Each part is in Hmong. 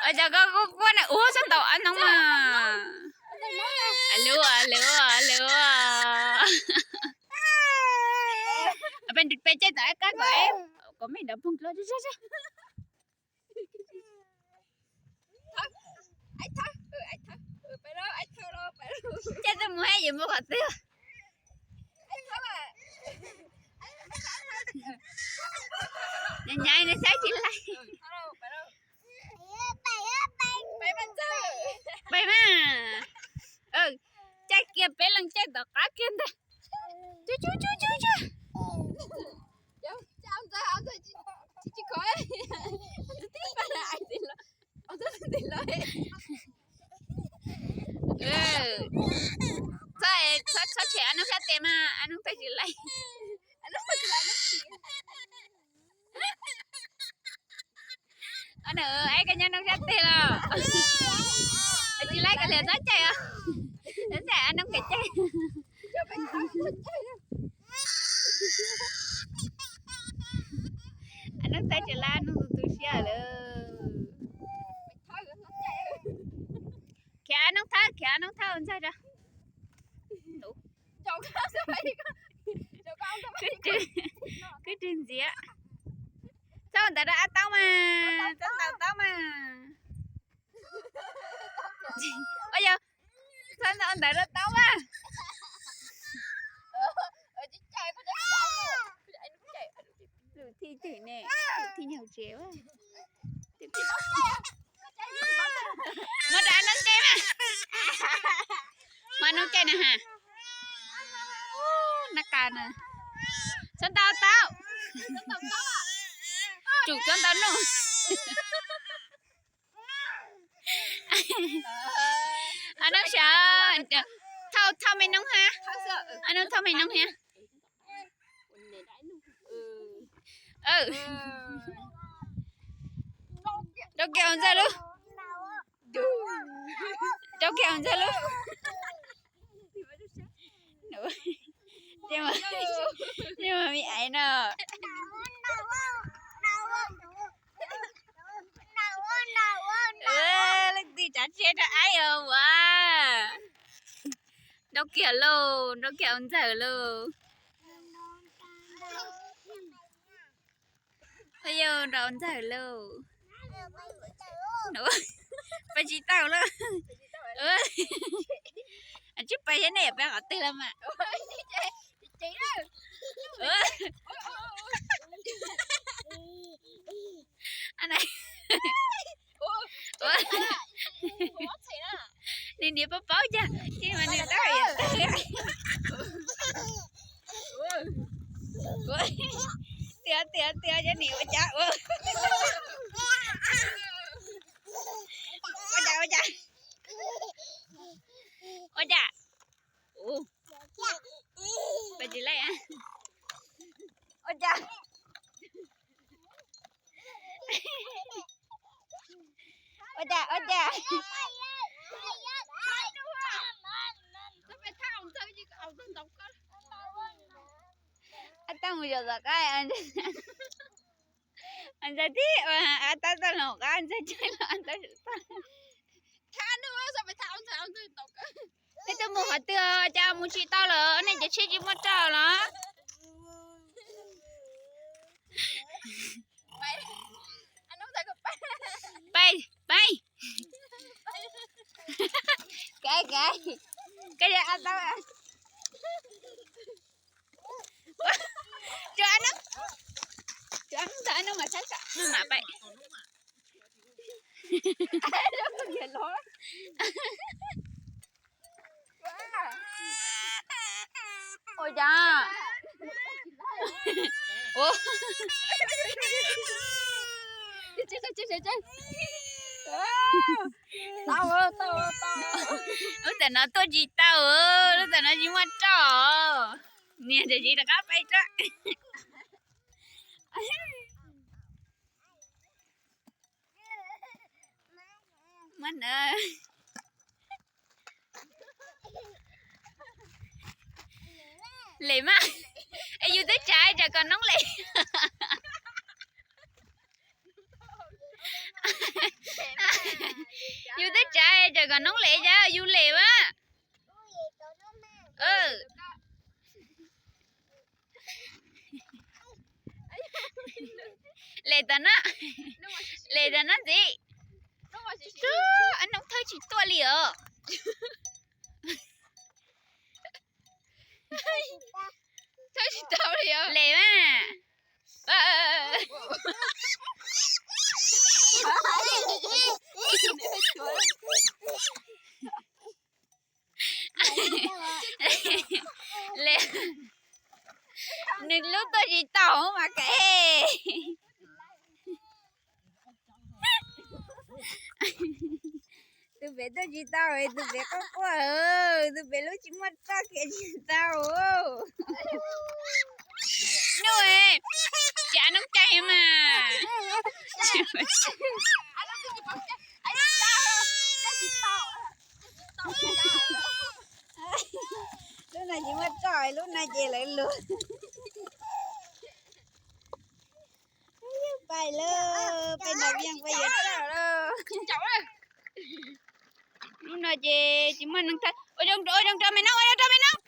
Cov koj kuj quaj na, ua txhob ntaus ab noob mas. Lub lub lub. Peb caij tom ab kab kom, kom mej nrov phooj lub. Caij tuaj mus hab yuav mus qhov twg. Nyav nyav nws saib tsis laij. Pais mas. Caij kiag peb leeg caij tom qab kiag ntag. Tsu tsu tsu tsu tsu. Txhob, txhob tshem ab noob sab tes mas ab noob tawg tsis laij. Ab noob, koj nyob noob sab tes los? Tsis laij koj li txhob caij os. Txhob caij, ab noob kawm caij. Ab noob thawb tsis laij, ab noob tu tu siab lawm. Khiav ab noob thawb, khiav ab noob thawb ua ntxawg rau. Kwj rwg ntxiv. Txhob ua ntawd rau ab taub mas, txhob ntaus taub mas. Ua yog, txhob ntaus ntawd rau taub mas. Lwm thij twm ne, lwm thij nyob hauv tsev. Muab rau ab noob caij mas. Muab ab noob caij na has. Nab qa na. Txhob ntaus taub. Tsum txhob ntaus nuj. Ab noob sav, thauj, thauj me noob hab. Ab noob thauj me noob hab. Rau kiag hauv ntxawg lub. Rau kiag hauv ntxawg lub. Tej mas me aiv no. Leej twg tsav tsheb rau aib os ua. Nrau kiag lauj, nrau kiag hauv ntxawg lauj. Yog nrau ntxawg lauj. Pais tsis tau lauj. Tsis pais thiab ne, pais qhov twg los mas. Nws niam paub paub cas, tsis mas nws tab yam tawg. Tiag tiag tiag, cov niam ua cas ua. Ua cas ua cas. Ua cas. Pais tsis laij. Ua cas. Ua cas ua cas. Ab tab mus zov tom qab. Ntxawg tib, ab tab txoj hloov qab ntxawg caij los ab tab. Peb tuaj mus qhov twg os, cas mus tsis tau lawm, nej cov tsheb tsis muaj roj los? Pais, pais. Kav, kav, koj yog ab tau. Cua no, cua no mas txhob tso, no mas pais. Ua cas? Ua, lub tam no tuaj tsis tau, lub tam no tsis muaj roj. Niag tseem tsis rov qab pais rau. Muab na. Lem mas. Es yus twb tsav tsam kom noob lem. Kom noob lem, yus lem mas. Lem tas na, lem tas na ntxiv. Noob thawb tsis tuaj li os. Thawb tsis tau li os. Lem mas. Nws lub tuaj tsis tau mas kav. Tus pem tuaj tsis tau, tus pem quaj quaj, tus pem lub tsis muaj roj khiav tsis tau. Nuj, tsis noob cai mas. Lub no tsis muaj roj, lub no ces lawv luag. Pais lawm, pais nram Vias pais yuav roj lawm. Lub no ces tsis muaj neeg thawb. Ua zoo, ua zoo rau me noob, ua zoo rau me noob.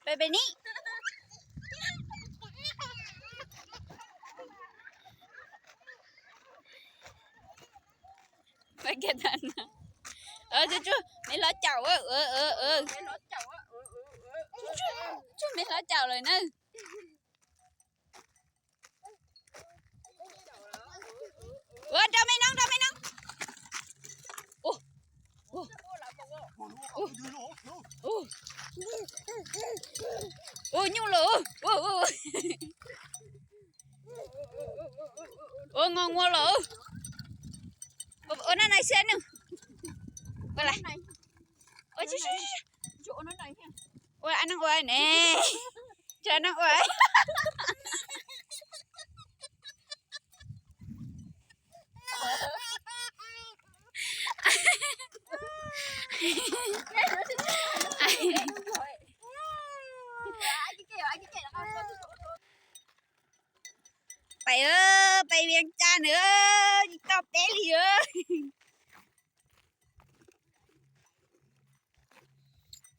Pais pem ni. Tsuag, me hlob caum, tsuag me hlob caum lawm na. Ua rau me noob, rau me noob. Ua nyuj lawm. Ua ngo ua los. Ua no no xwb nws. Ua lawm. Ua, ua neeg ua ne. Tsis neeg ua. Pais, pais Vias Cas nws tsis tau peb li.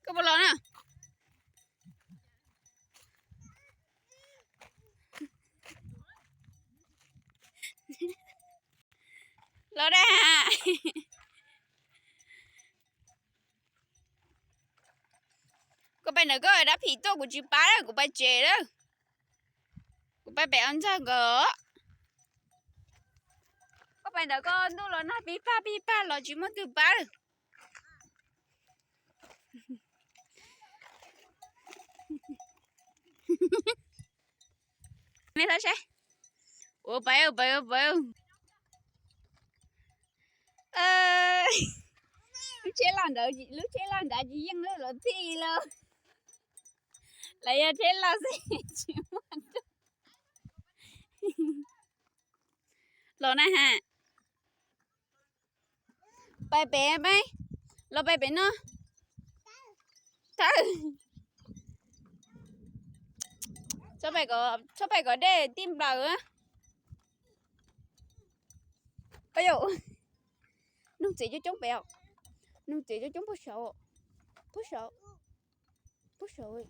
Koj puas los na? Los dab. Kuv pais ntawm koj dab phim tuaj kuv tsis pab lawm, kuv pais tsev lawm. Kuv pais pem ua ntxawg nkaus. Koj pais ntawm koj ntuj los nag pib pag pib pag los tsis muaj twg pab lawm. Me hlob saib. Ua pais, ua pais, ua pais. Lub tsheb loj ntawd, lub tsheb loj nrad tsis yeej lub los txij los. Lawv yog tsheb loj xwb tsis muaj. Los na ha. Pais pem, los pais pem no. Thawb. Txhob pais kom dej tij nplaws. Yog, noog txiv coob coob pem os. Noog txiv coob coob puag saud, puag saud, puag saud.